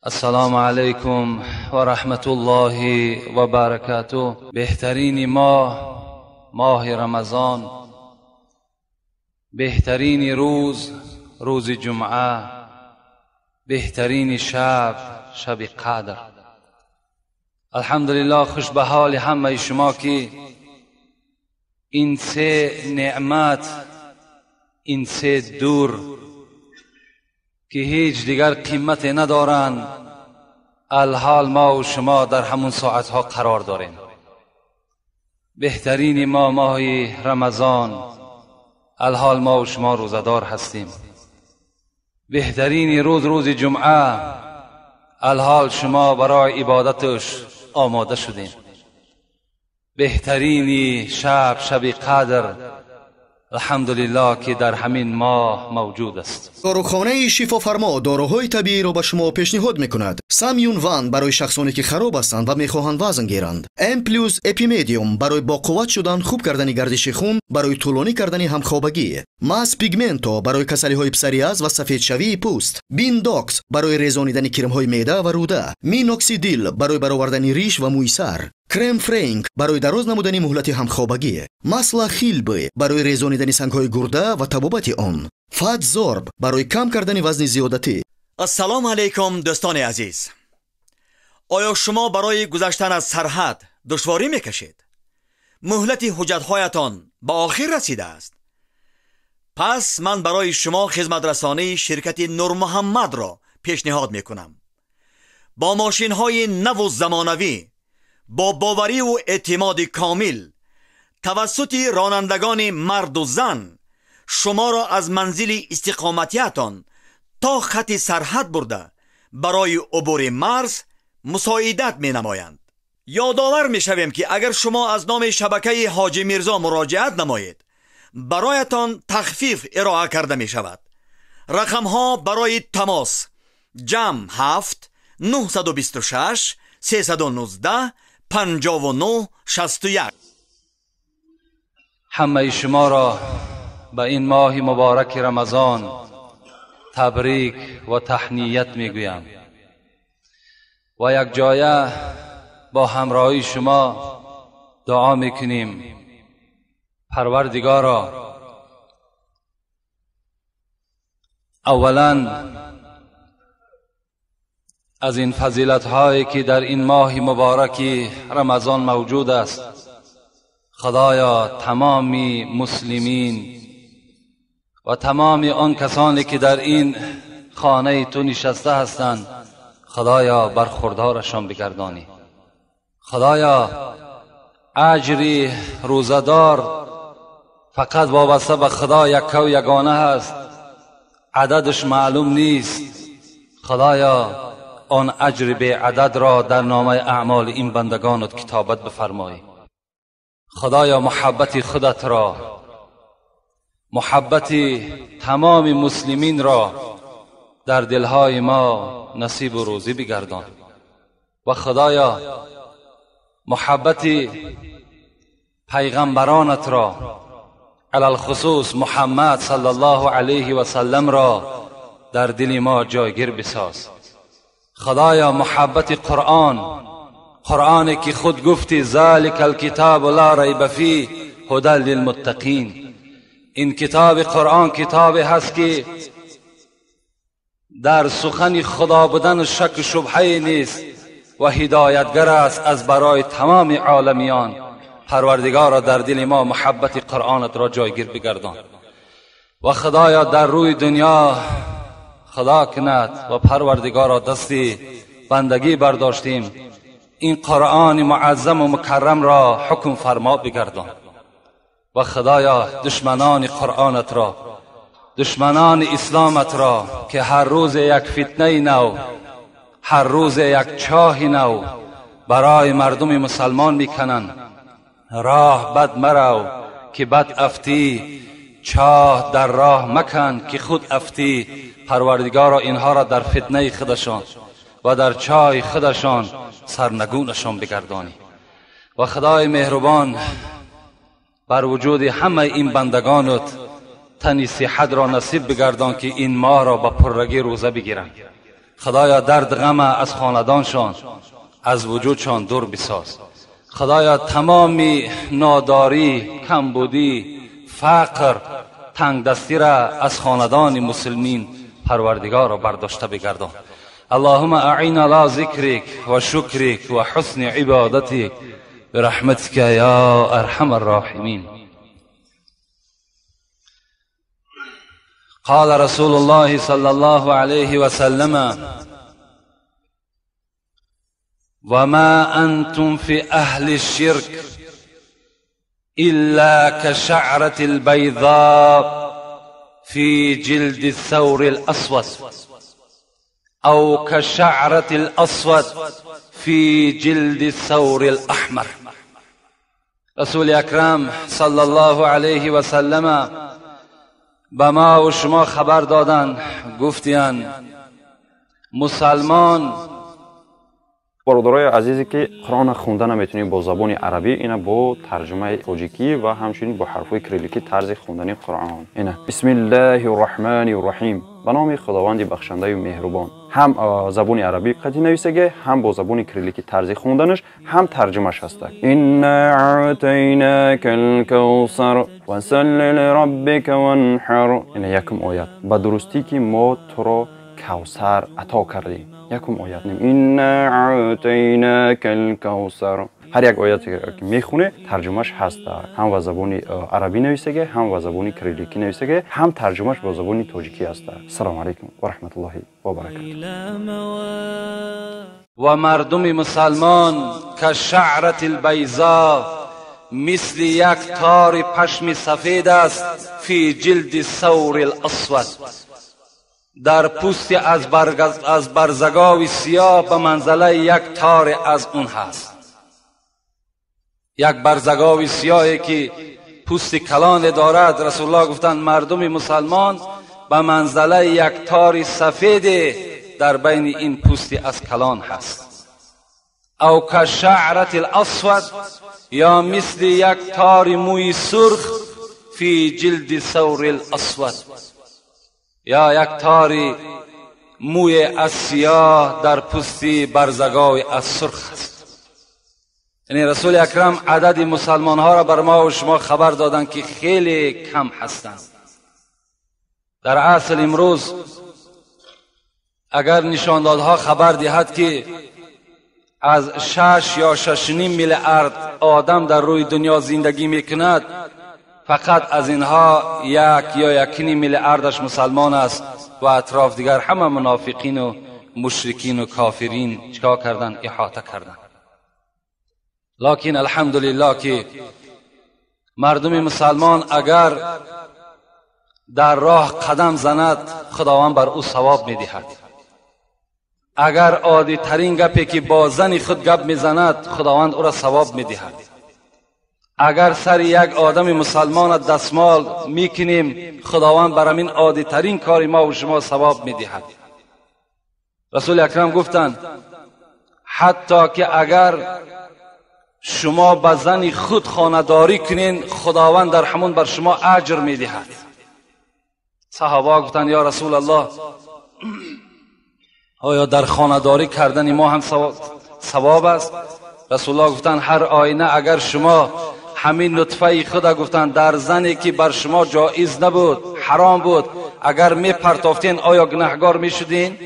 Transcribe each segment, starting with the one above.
السلام علیکم و رحمت الله و برکاته. بهترین ماه، ماه رمضان، بهترین روز، روز جمعه، بهترین شب، شب قدر. الحمدلله خوش به حال همه شما که این سه نعمت، این سه دور که هیچ دیگر قیمت ندارند، الحال ما و شما در همون ساعتها قرار داریم. بهترین ما ماه رمضان، الحال ما و شما روزدار هستیم. بهترین روز، روز جمعه، الحال شما برای عبادتش آماده شدیم. بهترین شب، شب قدر، الحمدلله که در همین ماه موجود است. داروخانه شифофармо доруҳои табииро ба шумо пешниҳод мекунад. Самюн Ван барои шахсоне ки хароб ҳастанд ва мехоҳанд вазн гиранд. М плюс Эпимедиум барои боқувват шудан, хуб кардани гардиши хун, барои тӯлонӣ кардани ҳамхобагӣ. Мас Пигменто барои касалиҳои псориаз ва сафедшавии пӯст. Биндокс барои резонидани кирмҳои меъда ва рӯда. Миноксидил барои баровардани риш ва мӯи сар. Крем Френк барои дароз намудани муҳлати ҳамхобагӣ. Масла Хилбы барои резонидани сангҳои гурда ва табобати он. Фатзорб барои кам кардани вазни зиёдатӣ. Ассалому алайкум, дӯстони азиз. Оё шумо барои гузаштан аз сарҳад душворӣ мекашед? Муҳлати ҳуҷҷатҳоятон ба охир расидааст? Пас ман барои шумо хизматрасонии ширкати Нурмуҳаммадро пешниҳод мекунам. Бо мошинҳои наву замонавӣ, бо бовариву эътимоди комил, тавассути ронандагони марду зан шуморо аз манзили истиқоматиятон то хати сарҳад бурда барои убури марз мусоидат менамоянд. Ёдовар мешавем, ки агар шумо аз номи шабакаи Ҳоҷи Мирзо муроҷиат намоед, бароятон тахфиф ироа карда мешавад. Рақамҳо барои тамос: +7 926 319 59 61. همه شما را به این ماه مبارک رمضان تبریک و تهنیت میگویم و یک جایه با همراهی شما دعا میکنیم. پروردگارا، اولا از این فضیلت هایی که در این ماه مبارک رمضان موجود است، خدایا تمام مسلمین و تمام آن کسانی که در این خانه تو نشسته هستند، خدایا برخوردارشان بگردانی. خدایا اجری روزدار فقط وابسته به خدا یکه و یگانه هست، عددش معلوم نیست. خدایا آن اجر به عدد را در نامه اعمال این بندگانت کتابت بفرمایی. خدایا محبت خودت را، محبت تمام مسلمین را در دلهای ما نصیب و روزی بگردان. و خدایا محبت پیغمبرانت را، علی الخصوص محمد صلی الله علیه و سلم را در دل ما جایگیر بساز. خدایا محبت قرآن، قرآنی که خود گفتی ذلک الکتاب لا ریب فیه هدی للمتقین. این کتاب قرآن کتابی هست که در سخن خدا بودن شک و شبهه نیست و هدایتگر است از برای تمام عالمیان. پروردگارا در دل ما محبت قرآنت را جایگیر بگردان. و خدایا در روی دنیا خدا کند و پروردگارا دستی بندگی برداشتیم، این قرآن معظم و مکرم را حکم فرما بگردان. و خدایا دشمنان قرآنت را، دشمنان اسلامت را که هر روز یک فتنه نو، هر روز یک چاه نو برای مردم مسلمان میکنند، راه بد مرو که بد افتی، چاه در راه مکن که خود افتی. پروردگارا اینها را در فتنه خودشان و در چای خودشان سرنگونشان بگردانی. و خدای مهربان بر وجود همه این بندگانت تنی صحت را نصیب بگردان که این ماه را با پرگی روزه بگیرند. خدایا درد غم از خاندانشان، از وجودشان دور بساز. خدایا تمامی ناداری، کمبودی، فقر، تنگ دستی را از خاندان مسلمین پروردگار را برداشته بگردان. اللهم اعنا على ذکرک و شکرک و حسن عبادتک برحمتک یا ارحم الراحمین. قال رسول الله صلى الله عليه وسلم: وما أنتم في أهل الشرك إلا كشعرة البيضاء في جلد الثور الأسود أو كشعرة الأسود في جلد الثور الأحمر. رسول اکرم صلی الله علیه و سلم به ما و شما خبر دادن، گفتین مسلمان. Бародарои азизе, ки Қуръонро хонда наметунем бо забони арабӣ, ина бо тарҷумаи тоҷикӣ ва ҳамчунин бо ҳарфҳои кирилликӣ тарзи хондани Қуръон. Ина: Бисмиллаҳи рраҳмани рраҳим, ба номи Худованди бахшандаю меҳрубон. Ҳам забони арабӣ қатъи нависаге, ҳам бо забони кирилликӣ тарзи хонданаш, ҳам тарҷумаш ҳаста. Инна аътайнака алкавсар фасалли лираббика ванҳар. Ина якум оят: ба дурустӣ, ки мо туро Кавсар ато кардем. Якум оят: инна аътайнака алкавсар. Ҳар як ояте ки мехоне, тарҷумаш ҳаста. Ҳам ба забони арабӣ нависаге, ҳам ба забони кирилликӣ нависаге, ҳам тарҷумаш бо забони тоҷикӣ ҳаста. Ассалому алайкум ва раҳматуллоҳи ва баракатуҳ. و مردم مسلمان كشعرة البیضاء، مثل یک تار پشم سفید است، فی جلد الثور الاسود، در پوست از برزگاو سیاه به منزله یک تار از اون هست. یک برزگاو سیاهی که پوست کلان دارد، رسول الله گفتند مردم مسلمان به منزله یک تار سفید در بین این پوست از کلان هست. او كشعرة الاسود، یا مثل یک تار موی سرخ، فی جلد ثور الاسود، یا یک تار موی از سیاه در پوست برزگاو از سرخ است. یعنی رسول اکرم عدد مسلمان ها را بر ما و شما خبر دادند که خیلی کم هستند. در اصل امروز اگر نشاندادها خبر دهد که از 6 یا 6.5 میلیارد آدم در روی دنیا زندگی میکند، فقط از اینها 1 یا 1.5 میلیاردش مسلمان است و اطراف دیگر همه منافقین و مشرکین و کافرین چیکار کردن؟ احاطه کردن. لکن الحمدلله که مردم مسلمان اگر در راه قدم زند، خداوند بر او ثواب میدهد. اگر عادی ترین گپی که با زن خود گپ میزند، خداوند او را ثواب میدهد. اگر سر یک آدم مسلمان دستمال میکنیم، خداوند بر همین عادی ترین کار ما و شما ثواب میدهد. رسول اکرم گفتند حتی که اگر شما به زن خود خانه‌داری کنین، خداوند در همون بر شما اجر میدهد. صحابه گفتند یا رسول الله، آیا در خانه‌داری کردن ما هم ثواب است؟ رسول الله گفتند هر آینه اگر شما همین نطفه خدا گفتند در زنی که بر شما جایز نبود، حرام بود، اگر می پرتافتین آیا گناهگار می شدین؟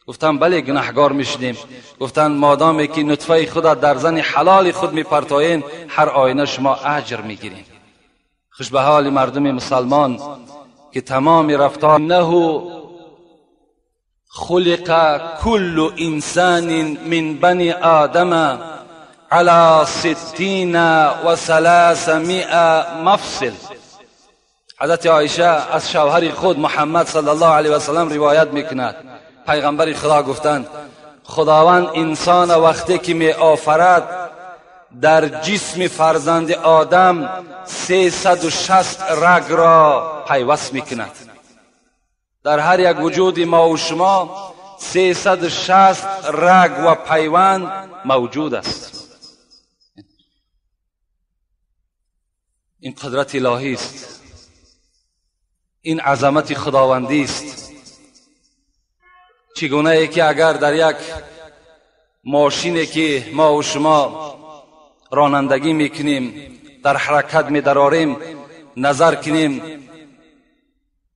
گفتن بله گناهگار می شدیم. گفتن مادامی که نطفه خدا در زن حلال خود می پرتاین، هر آینه شما اجر می گیرین. خوش به حال مردم مسلمان که تمام رفتار نه خلق كل انسان من بني آدم على 360 مفصل. حضرت عایشه از شوهر خود محمد صلی الله علیه و سلم روایت میکند، پیغمبر خدا گفتند خداوند انسان وقتی که می آفرد در جسم فرزند آدم 360 رگ را پیوست میکند. در هر یک وجود ما و شما 360 رگ و پیوند موجود است. این قدرت الهی است، این عظمت خداوندی است. چگونه که اگر در یک ماشینی که ما و شما رانندگی میکنیم، در حرکت میدراریم، نظر کنیم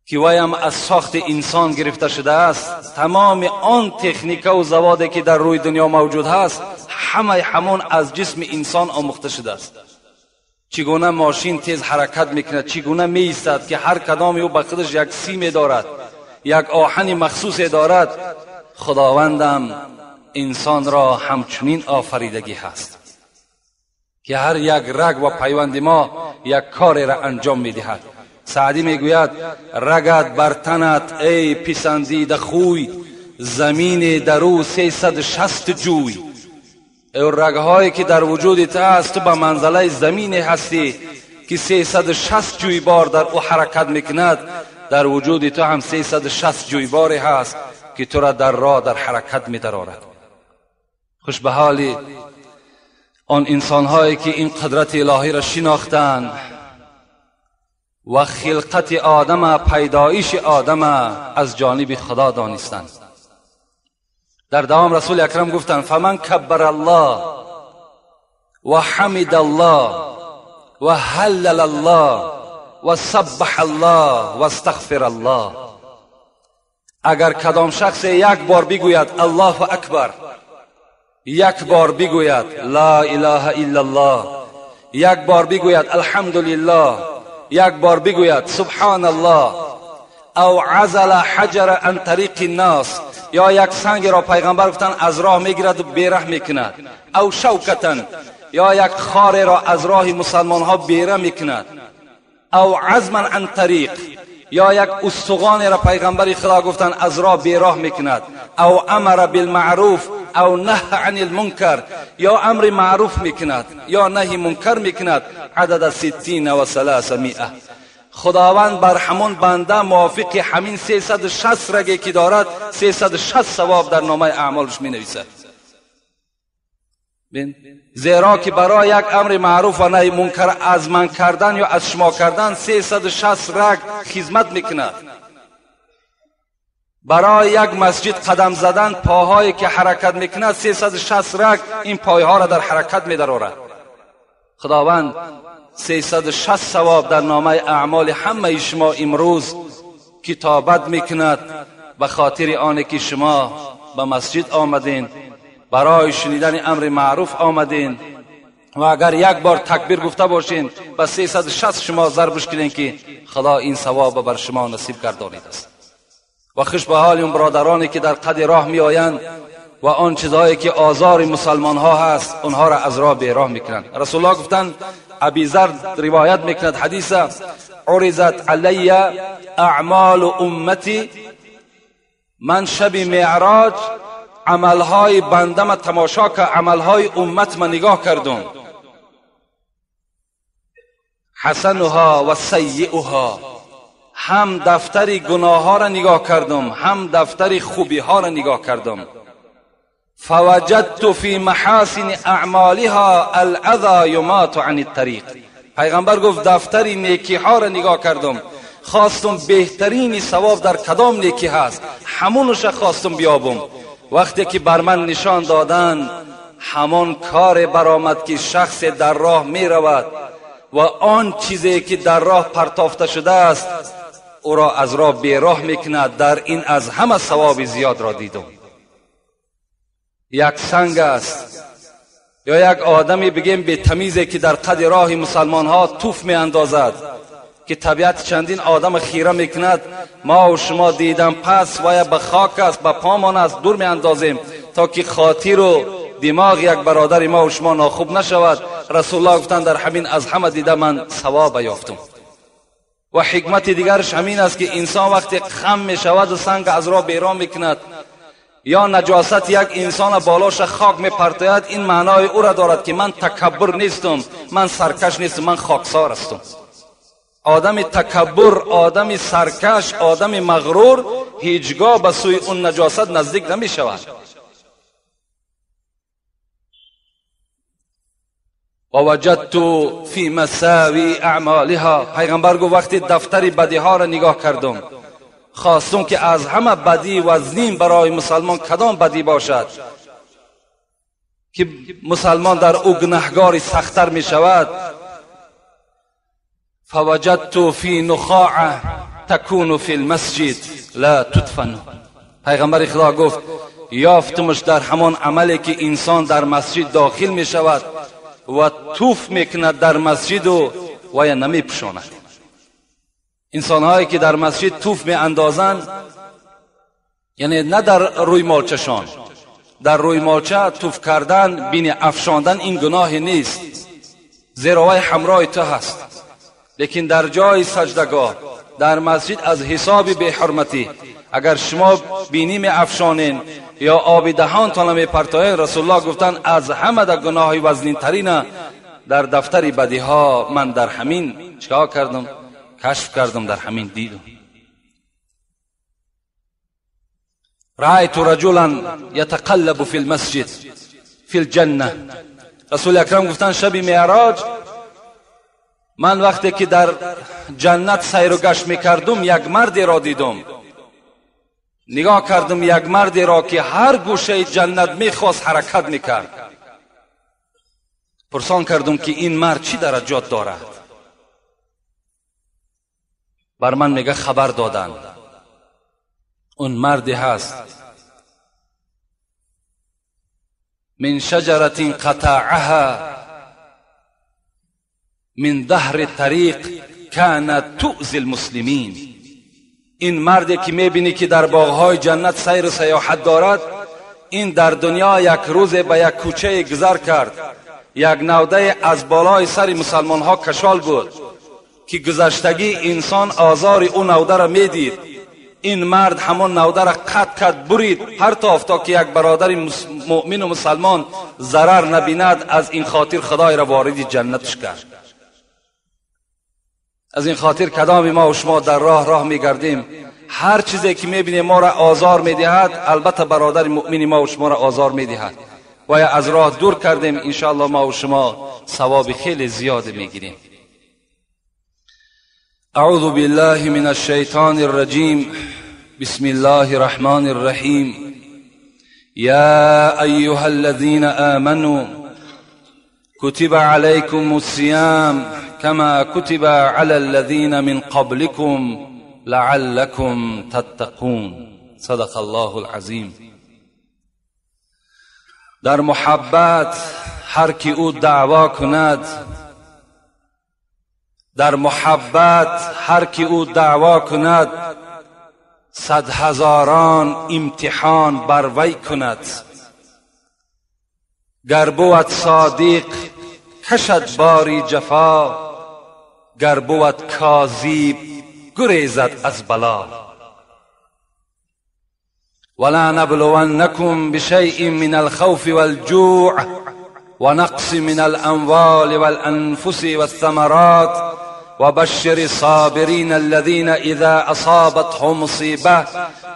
که وایم از ساخت انسان گرفته شده است، تمام آن تکنیک و زوادی که در روی دنیا موجود هست همه همون از جسم انسان آموخته شده است. چگونه ماشین تیز حرکت میکند، چگونه میایستد که هر کدام او به خودش یک سیم دارد، یک آهن مخصوص دارد. خداوندم انسان را همچنین آفریدگی هست که هر یک رگ و پیوند ما یک کار را انجام میدهد. سعدی میگوید رگت بر تنت ای پسندیده خوی، زمین در او 360 جوی. ای رگهایی که در وجود تو هست، تو به منزله زمین هستی که 360 جوی بار در او حرکت میکند. در وجود تو هم 360 جوی باری هست که تو را در راه در حرکت میدرارد. خوش به حال آن انسانهایی که این قدرت الهی را شناختند و خلقت آدم، پیدایش آدم از جانب خدا دانستند. در دوام رسول اکرم گفتند فمن کبر الله و حمد الله و هلل الله و سبح الله و استغفر الله. اگر کدام شخص یک بار بگوید الله اکبر، یک بار بگوید لا اله الا الله، یک بار بگوید الحمدلله، یک بار بگوید سبحان الله، او عزل حجر عن طریق الناس، یا یک سنگ را پیغمبر گفتن از راه میگیرد و بیره میکند، او شوکتن، یا یک خار را از راه مسلمان ها بیره میکند، او عزما عن طریق، یا یک استخوان را پیغمبر خدا گفتن از راه بیراه میکند، او امر بالمعروف او نهی عن المنکر، یا امر معروف میکند یا نهی منکر میکند، عدد 60 و 300. خداوند بر همون بنده موافق همین 360 رگه که دارد 360 ثواب در نامه اعمالش می نویسد. زیرا که برای یک امر معروف و نهی منکر از من کردن یا از شما کردن 360 رگ خدمت میکند. برای یک مسجد قدم زدن پاهایی که حرکت میکند 360 رگ این پایها را در حرکت میدرارد. خداوند 360 ثواب در نامه اعمال همه شما امروز کتابت میکند به خاطر آن که شما به مسجد آمدین، برای شنیدن امر معروف آمدین و اگر یک بار تکبیر گفته باشین به 360 شما ضربش کنین که خدا این ثواب بر شما نصیب گردانید است. و خوش به حال اون برادرانی که در قد راه می آیند و آن چیزهایی که آزار مسلمان ها هست اونها را از راه بیراه میکنند. رسول الله گفتند، ابی ذر روایت میکند حدیث، عرضت علی اعمال امتی، من شب معراج عملهای بنده تماشا که عملهای امت من نگاه کردم، حسنها و سیئها، هم دفتر گناه ها را نگاه کردم هم دفتر خوبی ها را نگاه کردم. فوجدت فی محاسن اعمالها الاذى یمات عن الطریق. پیغمبر گفت دفتر نیکی ها را نگاه کردم، خواستم بهترین ثواب در کدام نیکی هست همونش خواستم بیابم. وقتی که بر من نشان دادن همان کار برآمد که شخص در راه می رود و آن چیزی که در راه پرتافته شده است او را از راه بیراه میکند، در این از همه ثواب زیاد را دیدم. یک سنگ است یا یک آدمی بگیم به تمیزی که در قد راه مسلمان ها توف می اندازد که طبیعت چندین آدم خیره میکند، ما و شما دیدم پس و یا به خاک است به پامان است دور می اندازیم تا که خاطر و دماغ یک برادر ما و شما ناخوب نشود. رسول الله گفتند در همین از همه دیده من ثواب یافتم. و حکمت دیگرش همین است که انسان وقتی خم می شود و سنگ از راه بیرون میکند یا نجاست یک انسان بالاش خاک می پرتاید، این معنای او را دارد که من تکبر نیستم، من سرکش نیستم، من خاکسار هستم. آدم تکبر، آدم سرکش، آدم مغرور هیچگاه به سوی اون نجاست نزدیک نمی شود. و وجدت فی مساوی اعمالها، پیغمبر گفت وقتی دفتر بدی ها را نگاه کردم خواستم که از همه بدی وزنین برای مسلمان کدام بدی باشد که مسلمان در او گناهگاری سخت‌تر می شود. فوجدت فی نخاعه تکون فی المسجد لا تدفن. پیغمبر خدا گفت یافتمش در همان عملی که انسان در مسجد داخل می شود و توف میکند در مسجد و یا نمی پوشاند. انسان هایی که در مسجد توف می اندازند، یعنی نه در روی مالچشان، در روی مالچه توف کردن، بین افشاندن این گناه نیست، زیرا وی همراه تو هست. لیکن در جای سجدگاه در مسجد از حساب بی حرمتی اگر شما بینی می افشانین یا آب دهانتان می پرتاین، رسول الله گفتن از همه در گناه وزنین ترین در دفتر بدی ها من در همین چیکار کردم؟ کشف کردم، در همین دیدم. رأیت رجلا یتقلب فی المسجد فی الجنه. رسول اکرم گفتن شب معراج من وقتی که در جنت سیر و گشت میکردم یک مردی را دیدم، نگاه کردم یک مردی را که هر گوشه جنت میخواست حرکت میکرد. پرسان کردم که این مرد چی درجات دارد؟ بر من میگه خبر دادن اون مردی هست من شجرة قطعها من ظهر طریق كانت تؤذی المسلمین. این مردی که میبینی که در باغهای جنت سیر و سیاحت دارد، این در دنیا یک روز به یک کوچه گذر کرد، یک نوده از بالای سر مسلمان ها کشال بود که گذشتگی انسان آزار او نوده را میدید. این مرد همون نوده را قطع کرد، برید، پرتافت تا که یک برادر مؤمن و مسلمان ضرر نبیند. از این خاطر خدای را وارد جنتش کرد. از این خاطر کدام ما و شما در راه میگردیم، هر چیزی که میبینیم ما را آزار میدهد، البته برادر مؤمن ما و شما را آزار میدهد و یا از راه دور کردیم، انشاءالله ما و شما ثواب خیلی زیاد میگیریم. اعوذ بالله من الشیطان الرجیم. بسم الله الرحمن الرحیم. یا ایها الذین آمنوا كتب عليكم الصيام كما كتب على الذين من قبلكم لعلكم تتقون. صدق الله العظیم. در محبت هر کی او دعوا کند، در محبت هر کی او دعوا کند، صد هزاران امتحان بر وی کند. گر بود صادق کشد باری جفا، گر بود کاذب گریزد از بلا. ولا نبلونکم بشیء من الخوف والجوع ونقص من الاموال والانفس والثمرات وبشر الصابرین الذین اذا اصابتهم مصیبه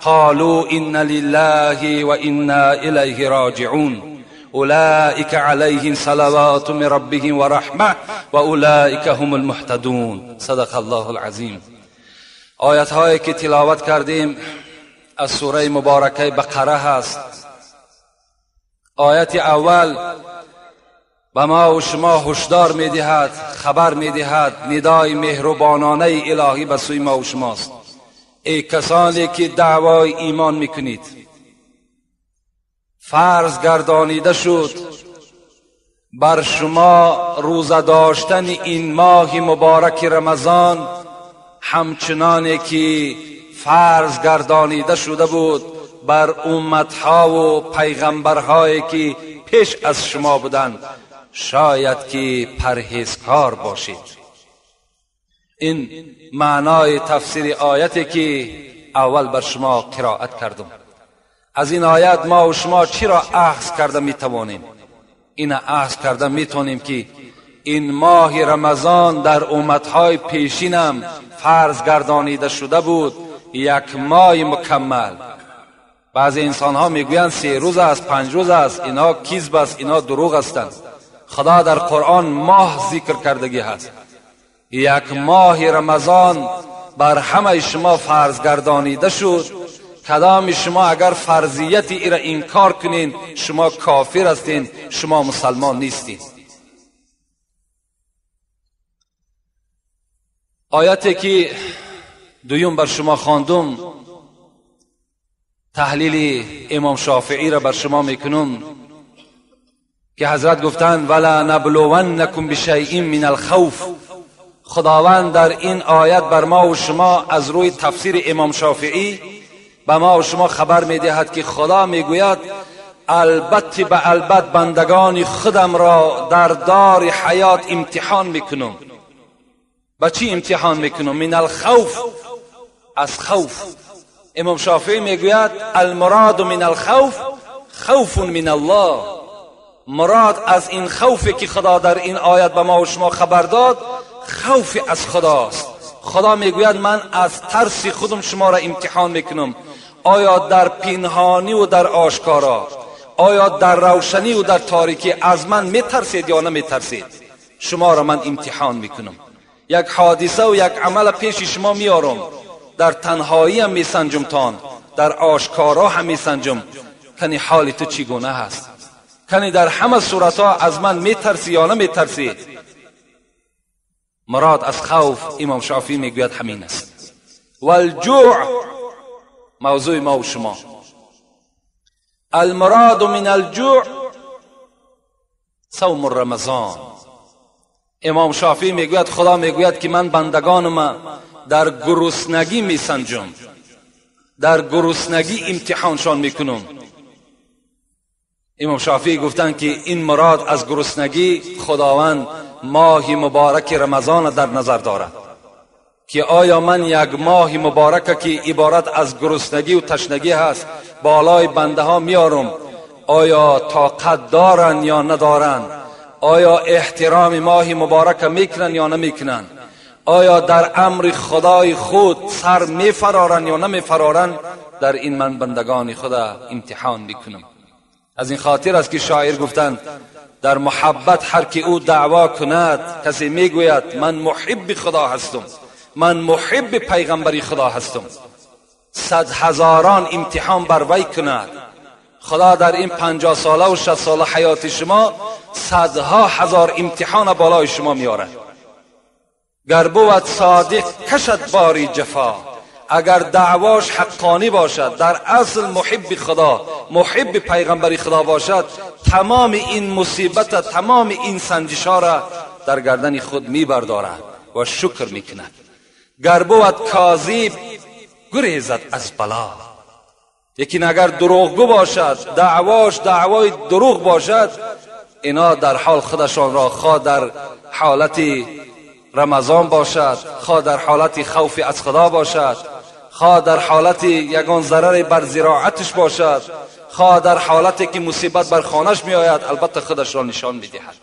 قالوا انا لله وانا الیه راجعون اولئک علیهم صلوات من ربهم ورحمه و اولئک هم المهتدون. صدق الله العظیم. آیت هایی که تلاوت کردیم از سوره مبارکه بقره هست. آیت اول به ما و شما هشدار میدهد، خبر میدهد، ندای مهربانانه الهی به سوی ما و شماست. ای کسانی که دعوای ایمان میکنید، فرض گردانیده شد بر شما روزه داشتن این ماه مبارک رمضان، همچنانه که فرض گردانیده شده بود بر امتها و پیغمبرهایی که پیش از شما بودند، شاید که پرهیزکار باشید. این معنای تفسیر آیتی که اول بر شما قرائت کردم. از این آیت ما و شما چی را اخذ کرده میتوانیم؟ این اخذ کرده میتوانیم که این ماه رمضان در امتهای پیشینم فرض گردانیده شده بود، یک ماه مکمل. بعضی انسان ها میگویند 3 روز است، 5 روز است، اینا کذب است، اینا دروغ هستند. خدا در قرآن ماه ذکر کردگی هست. یک ماه رمضان بر همه شما فرض گردانیده شد. کدام شما اگر فرضیت ای را انکار کنین شما کافر هستین، شما مسلمان نیستین. آیتی که دویم بر شما خواندم، تحلیل امام شافعی را بر شما میکنم که حضرت گفتند ولا نبلونکم بشیء من الخوف. خداوند در این آیت بر ما و شما از روی تفسیر امام شافعی به ما و شما خبر میدهد که خدا میگوید البته به البته بندگان خودم را در دار حیات امتحان میکنم. با چی امتحان میکنم؟ من الخوف، از خوف. امام شافعی میگوید المراد من الخوف خوف من الله. مراد از این خوفی که خدا در این آیت به ما و شما خبر داد خوف از خداست. خدا میگوید من از ترس خودم شما را امتحان میکنم، آیا در پنهانی و در آشکارا، آیا در روشنی و در تاریکی از من میترسید یا نمیترسید؟ شما را من امتحان میکنم. یک حادثه و یک عمل پیش شما میارم، در تنهایی هم میسنجم تان، در آشکارا هم میسنجم، کنی حال تو چگونه هست، کنی در همه صورتها از من میترسی یا نمیترسی. مراد از خوف امام شافعی میگوید همین است. والجوع موضوع ما و شما. المراد من الجوع صوم رمضان. امام شافعی میگوید خدا میگوید که من بندگانم در گرسنگی میسنجم، در گرسنگی امتحانشان میکنم. امام شافعی گفتند که این مراد از گرسنگی خداوند ماه مبارک رمضان در نظر دارد که آیا من یک ماه مبارک که عبارت از گرسنگی و تشنگی هست بالای بنده ها میارم، آیا طاقت دارن یا ندارن، آیا احترام ماه مبارک میکنن یا نمیکنن، آیا در امر خدای خود سر میفرارن یا نمیفرارن، در این من بندگان خدا امتحان میکنم. از این خاطر است که شاعر گفتند در محبت هر که او دعوا کند، کسی میگوید من محب خدا هستم، من محب پیغمبری خدا هستم، 100,000 امتحان بر وی کند. خدا در این 50 ساله و 60 ساله حیات شما 100,000 امتحان بالای شما میارد. گر بود صادق کشد باری جفا، اگر دعواش حقانی باشد، در اصل محب خدا، محب پیغمبری خدا باشد، تمام این مصیبت، تمام این سنجش ها را در گردن خود میبردارد و شکر میکند. گر بود کاذب گریزد از بلا، یکی اگر دروغگو باشد، دعواش دعوای دروغ باشد، اینا در حال خودشان را خواه در حالت رمضان باشد، خواه در حالت خوف از خدا باشد، خواه در حالت یگان ضرر بر زراعتش باشد، خواه در حالتی که مصیبت بر خانهش می آید، البته خودش را نشان می دهد.